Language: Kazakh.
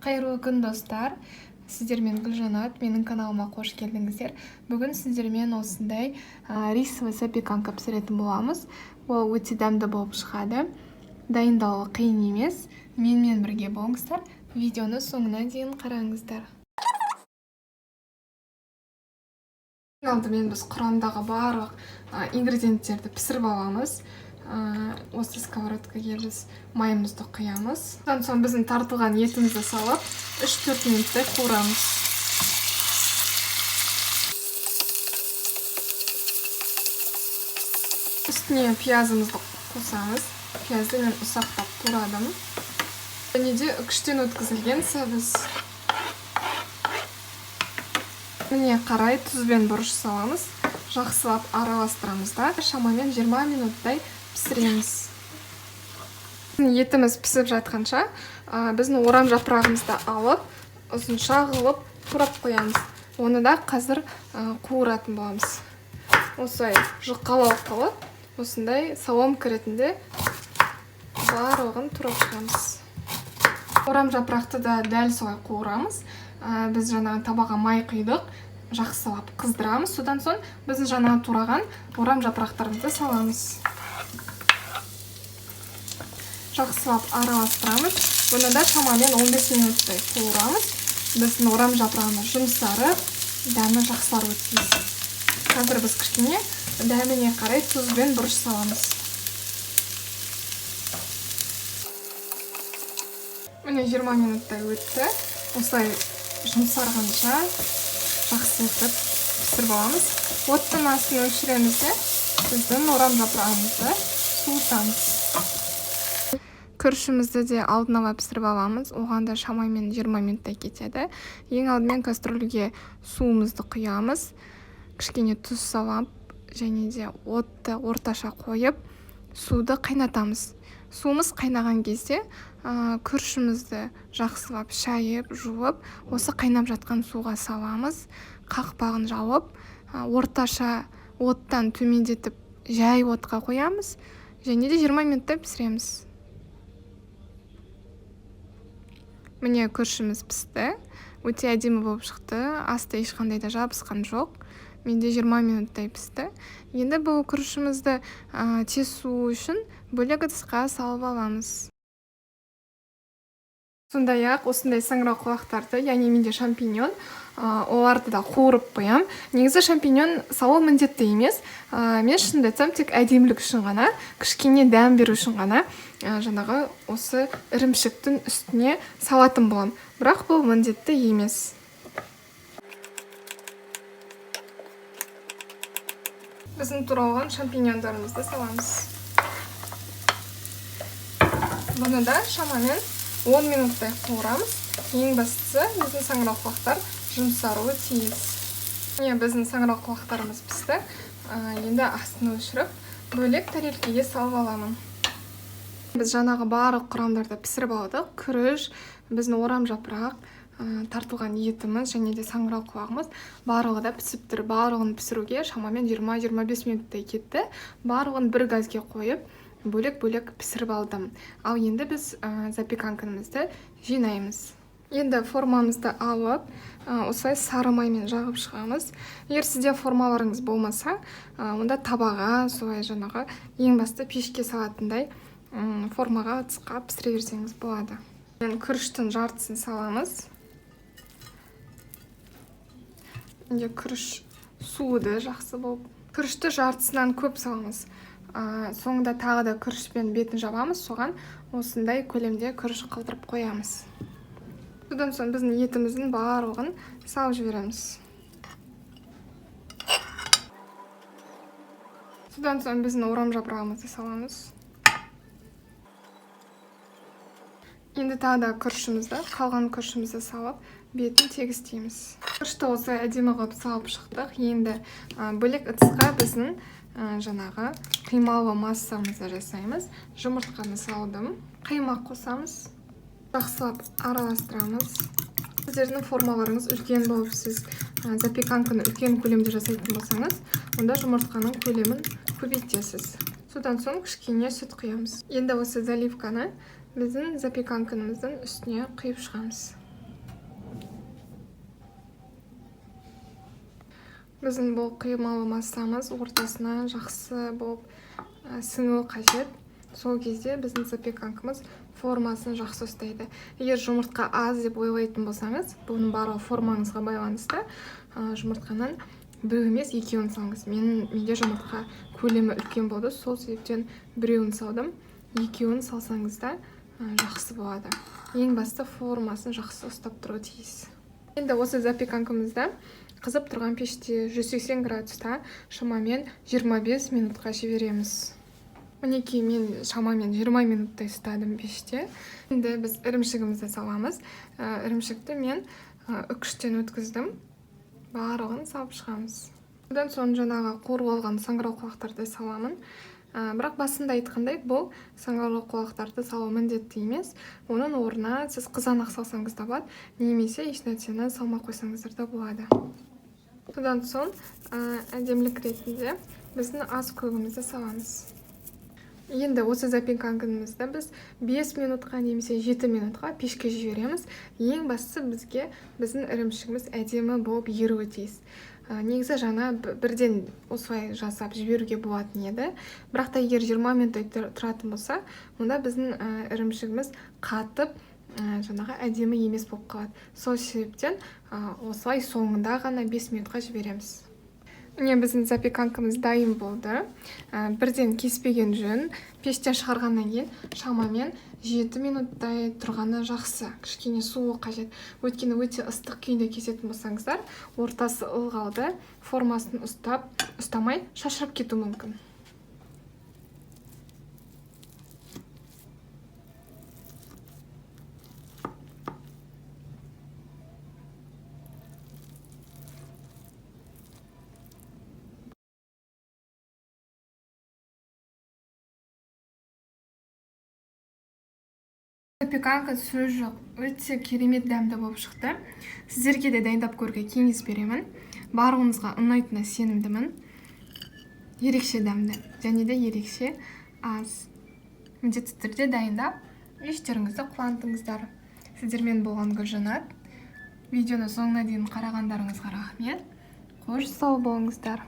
Қайырлы күн, достар! Сіздермен Гүлжанат, менің каналыма қош келдіңіздер. Бүгін сіздермен осындай рисовый запеканка пісіретін боламыз. Ол өте дәмді болып шығады. Дайындалуы қиын емес. Менімен бірге болыңыздар. Видеоны соңына дейін қараңыздар. Ең алдымен біз құрамдағы барлық ингредиенттерді пісіріп аламыз. Осы сковородкаға біз майымызды құямыз. Содан соң біздің тартылған етімізді салып, 3-4 минуттай қуырамыз. Үстіне пиязымызды қосамыз. Пиязды мен ұсақтап турадым. Және де үкіштен өткізілген сәбіз. Міне қарай тұз бен бұрыш саламыз. Жақсылап араластырамыз да, шамамен 20 минуттай пісіреміз. Етіміз пісіп жатқанша, біздің орам жапырағымызды алып, ұзынша қылып турап қоямыз. Оны да қазір қуыратын боламыз. Осылай жұқалау қылып, осындай соломка ретінде барлығын турап шығамыз. Орам жапырақты да дәл солай қуырамыз. Біз жаңа табаға май құйдық, жақсылап қыздырамыз. Содан соң біздің жаңа тураған орам жапырақтарымызды саламыз. Жақсылап араластырамыз. Бұны да шамамен 15 минуттай қуырамыз. Біздің орам жапырағымыз жұмсарып, дәмі жақсаруы тиіс. Қазір біз кішкене дәміне қарай тұз бен бұрыш саламыз. Міне 20 минуттай өтті. Осылай жұмсарғанша жақсы етіп пісіріп аламыз. Оттың астын өшіреміз де, біздің орам жапырағымызды суытамыз. Күрішімізді де алдын ала пісіріп аламыз. Оған да шамамен 20 минуттай кетеді. Ең алдымен кастрюльге суымызды құямыз. Кішкене тұз салып, және де отты орташа қойып, суды қайнатамыз. Суымыз қайнаған кезде, күрішімізді жақсылап шайып, жуып, осы қайнап жатқан суға саламыз. Қақпағын жауып, орташа оттан төмендетіп, жай отқа қоямыз. Және де 20 минуттай пісіреміз. Міне күрішіміз пісті. Өте әдемі болып шықты. Асты ешқандай да жабысқан жоқ. Менде 20 минуттай пісті. Енді бұл күрішімізді тез суу үшін бөлек ыдысқа салып аламыз. Сондай-ақ осындай саңырауқұлақтарды, яғни менде шампиньон, оларды да қуырып қоям. Негізі шампиньон салу міндетті емес. Мен шынымды айтсам, тек әдемілік үшін ғана, кішкене дәм беру үшін ғана, жаңағы осы ірімшіктің үстіне салатын боламын. Бірақ бұл міндетті емес. Біздің туралған шампиньондарымызды саламыз. Бұны да шамамен 10 минуттай қуырамыз. Ең бастысы, біздің саңырауқұлақтар жұмсаруы тиіс. Міне біздің саңырауқұлақтарымыз пісті. Енді астын өшіріп, бөлек тарелкеге салып аламын. Біз жаңағы барлық құрамдарды пісіріп алдық. Күріш, біздің орам жапырақ, тартылған етіміз және де саңырауқұлағымыз барлығы да пісіп тұр. Барлығын пісіруге шамамен 20-25 минуттай кетті. Барлығын бір газге қойып, бөлек-бөлек пісіріп алдым. Ал енді біз запеканкамызды жинаймыз. Енді формамызды алып, осылай сары маймен жағып шығамыз. Егер сізде формаларыңыз болмаса, онда табаға, солай жаңағы ең басты пешке салатындай, формаға ыдысқа пісіре берсеңіз болады. Мен күріштің жартысын саламыз. Енді күріш суыды жақсы болып. Күрішті жартысынан көп саламыз. Соңында тағы да күрішпен бетін жабамыз, соған осындай көлемде күріш қылдырып қоямыз. Содан соң біздің етіміздің барлығын салып жібереміз. Содан соң біздің орам жапырағымызды саламыз. Енді тағы да күрішімізді, қалған күрішімізді салып, бетін тегістейміз. Күрішті осылай әдемі қылып салып шықтық. Енді бөлек ыдысқа біздің жаңағы құймалы массамызды жасаймыз. Жұмыртқаны салдым. Қаймақ қосамыз. Жақсылап араластырамыз. Сіздердің формаларыңыз үлкен болып, сіз запеканканы үлкен көлемде жасайтын болсаңыз, онда жұмыртқаның көлемін көбейтесіз. Содан соң кішкене сүт құямыз. Енді осы заливканы біздің запеканкамыздың үстіне құйып шығамыз. Біздің бұл құймалы массамыз ортасына жақсы болып сіңуі қажет. Сол кезде біздің запеканкамыз формасын жақсы ұстайды. Егер жұмыртқа аз деп ойлайтын болсаңыз, бұның барлығы формаңызға байланысты, жұмыртқаның біреу емес екеуін салыңыз. Менде жұмыртқа көлемі үлкен болды, сол себептен біреуін салдым. Екеуін салсаңыз да жақсы болады. Ең басты формасын жақсы ұстап тұруы тиіс. Енді осы запеканкамызды қызып тұрған пеште 180 градуста шамамен 25 минутқа жібереміз. Мінекей, мен шамамен 20 минуттай ұстадым пеште. Енді біз ірімшігімізді саламыз. Ірімшікті мен үкіштен өткіздім. Барлығын салып шығамыз. Одан соң жаңағы қуырып алған саңырауқұлақтарды саламын. Бірақ басында айтқандай, бұл саңырауқұлақтарды салу міндетті емес. Оның орнына сіз қызанақ салсаңыз да болады, немесе ешнәрсені салмай қойсаңыздар да болады. Содан соң әдемілік ретінде біздің ас көгімізді саламыз. Енді осы запеканкамызды біз 5 минутқа немесе 7 минутқа пешке жібереміз. Ең бастысы бізге біздің ірімшігіміз әдемі болып еруі тиіс. Негізі жаңа бірден осылай жасап жіберуге болатын еді. Бірақ та егер 20 минуттай тұратын болса, онда біздің ірімшігіміз қатып, жаңағы әдемі емес болып қалады. Сол себептен осылай соңында ғана 5 минутқа жібереміз. Міне, біздің запеканкамыз дайын болды. Бірден кеспеген жөн. Пештен шығарғаннан кейін шамамен 7 минуттай тұрғаны жақсы. Кішкене суы қажет. Өйткені өте ыстық күйінде кесетін болсаңыздар, ортасы ылғалды, формасын ұстамай шашырап кетуі мүмкін. Запеканка сөз жоқ, өте керемет дәмді болып шықты. Сіздерге де дайындап көруге кеңес беремін. Барлығыңызға ұнайтынына сенімдімін. Ерекше дәмді және де ерекше ас. Міндетті түрде дайындап, іштеріңізді қуантыңыздар. Сіздермен болған Гүлжанат. Видеоны соңына дейін қарағандарыңызға рахмет. Қош сау болыңыздар.